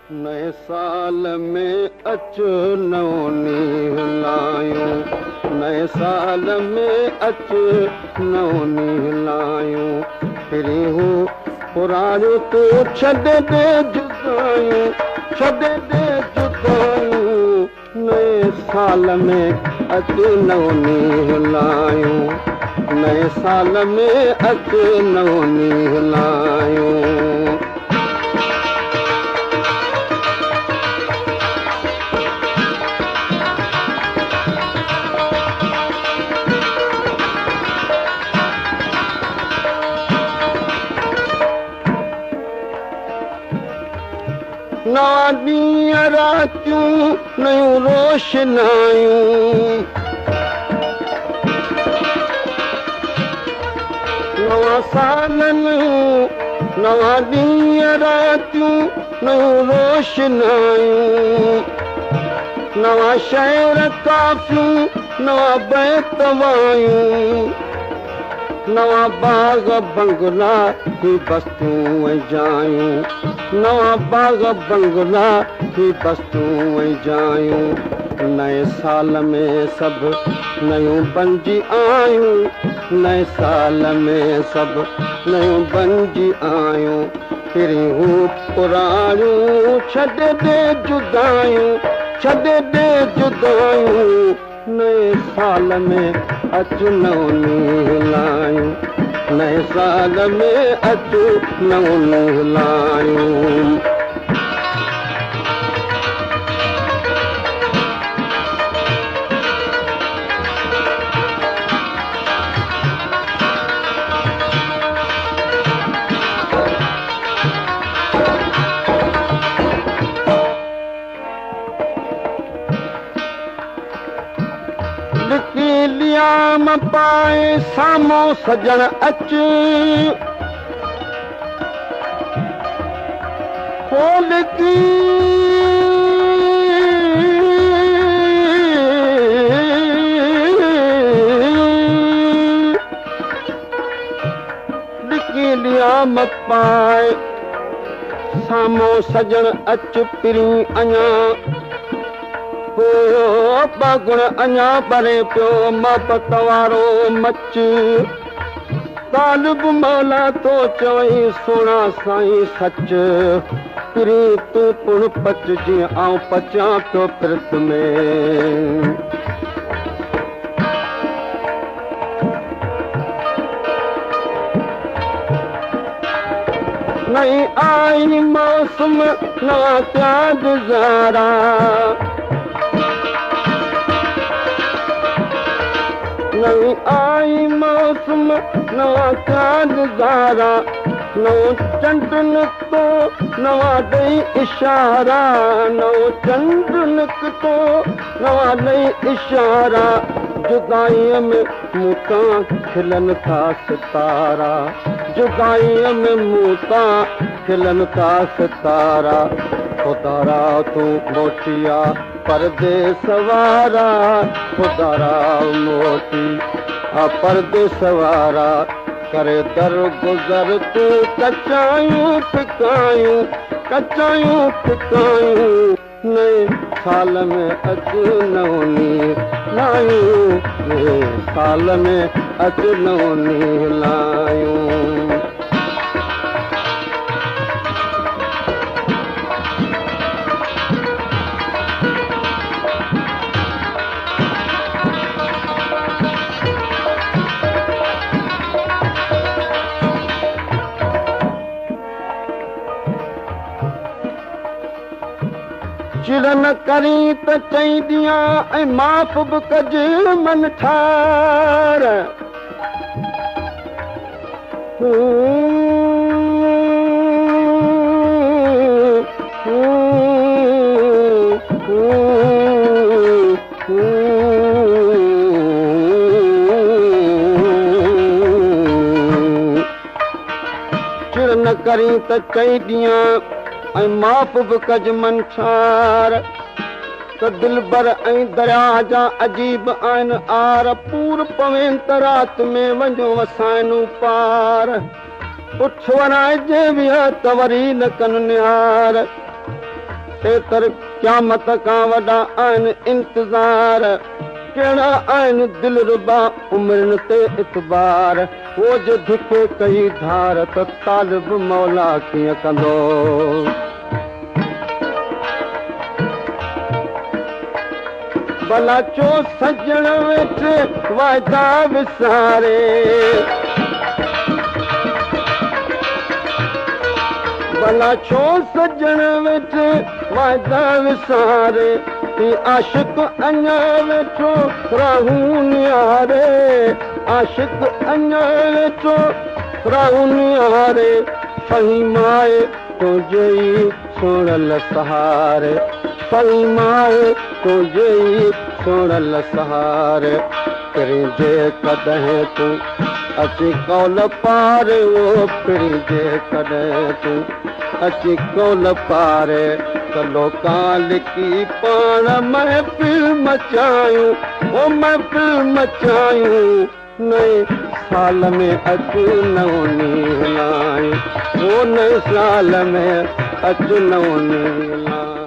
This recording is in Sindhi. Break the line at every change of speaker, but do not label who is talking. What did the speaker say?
نئين سال ۾ اچ نئون نينهن لايون نئين سال ۾ اچ نئون نينهن لايون پرين هو پراڻيون تون ڇڏي ڏي جدايون ڇڏي ڏي جدايون نئين سال ۾ اچ نئون نينهن لايون نئين سال ۾ اچ نئون نينهن لايون. نوان ڏينهن راتيون نيون روشنايون. نوان سال نيون نوان ڏينهن راتيون نيون روشنايون. نوان شعر ڪافيون نوان بيت وايون. نوان باغ بنگلا هي بستيون ۽ جايون نوان باغ بنگلا هي بستيون ۽ جايون نئين سال ۾ سڀ نيون بنجي آيون نئين سال ۾ سڀ نيون بنجي آيون پرين هو پراڻيون ڇڏي ڏي جدايون ڇڏي ڏي جدايون نئين سال ۾ اچ نئون نينهن لايون نئين سال ۾ اچ نئون نينهن لايون. لڪي ليام پائي سامهون سڄڻ اچ. هو لڪي لڪي ليام پائي سامهون سڄڻ اچ پرين اڃا هو ٻاگهڻ اڃا ٻري پيو محبت وارو مچ طالب مولا ٿو چوين سهڻا سائين سچ پرين تون پڻ پچ جيئن آئون پچان پيو پرت ۾. نئين آئي موسم نوان پيا گذارا. نئين آئي موسم نوان پيا گذارا. نئون چنڊ نڪتو نوان ڏئي اشارا. نئون چنڊ نڪتو نوان ڏئي اشارا. جدائيء ۾ مون تان کلن ٿا ستارا جدائيء ۾ مون تان کلن ٿا ستارا خدارا تون موٽي آ پرديس وارا خدارا موٽي آ پرديس وارا ڪري در گذر تون ڪچايون ڦڪايون ڪچايون ڦڪايون. نئين سال ۾ اچ نئون نينهن لايون نئين سال ۾ اچ نئون نينهن لايون. چڙ نه ڪرين ته چئي ڏيان ۽ معاف به ڪج من ٺار. چڙ نه ڪرين ته چئي ڏيان ۽ معاف به ڪج منڇار ته دلبر ۽ درياهه جا عجيب آهن آر پور پوين ته رات ۾ وڃو وسائن پار پٺ ورائجي ويا ته وري نه ڪن نهار. تيتر قيامت کان وڏا آهن انتظار. ڪهڙا آهن دلربا عمرين تي اعتبار. هو جي ڌڪي ڪئي ڌار ته طالب مولا ڪيئن ڪندو. ڀلا ڇو سڄڻ ويٺي واعدا وساري. ڀلا ڇو سڄڻ ويٺي واعدا وساري. هي عاشق اڃا ويٺو راهون نهاري. عاشق اڃا ويٺو راهون نهاري. فهيم آهي تنهنجي ئي سهڻل سهاري. فهيم آهي تنهنجي ئي سهڻل سهاري. پرين جيڪڏهن تون اچي قول پاري او پرين جيڪڏهن تون اچي قول پاري ته لوڪان لڪي پاڻ محفل مچايون او محفل مچايون نئين سال ۾ اچ نئون ڏينهن لايون او نئين سال ۾ اچ نئون ڏينهن لايون.